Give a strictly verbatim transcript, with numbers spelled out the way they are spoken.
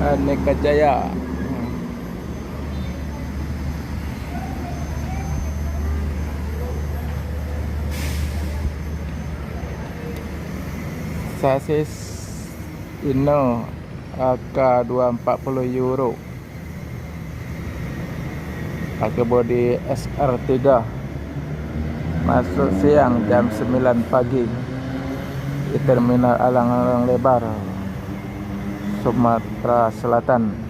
Aneka Jaya. Sasis Ino A K dua empat puluh Euro. Pakai bodi S R tiga. Masuk siang jam sembilan pagi di Terminal Alang-Alang Lebar, Sumatera Selatan.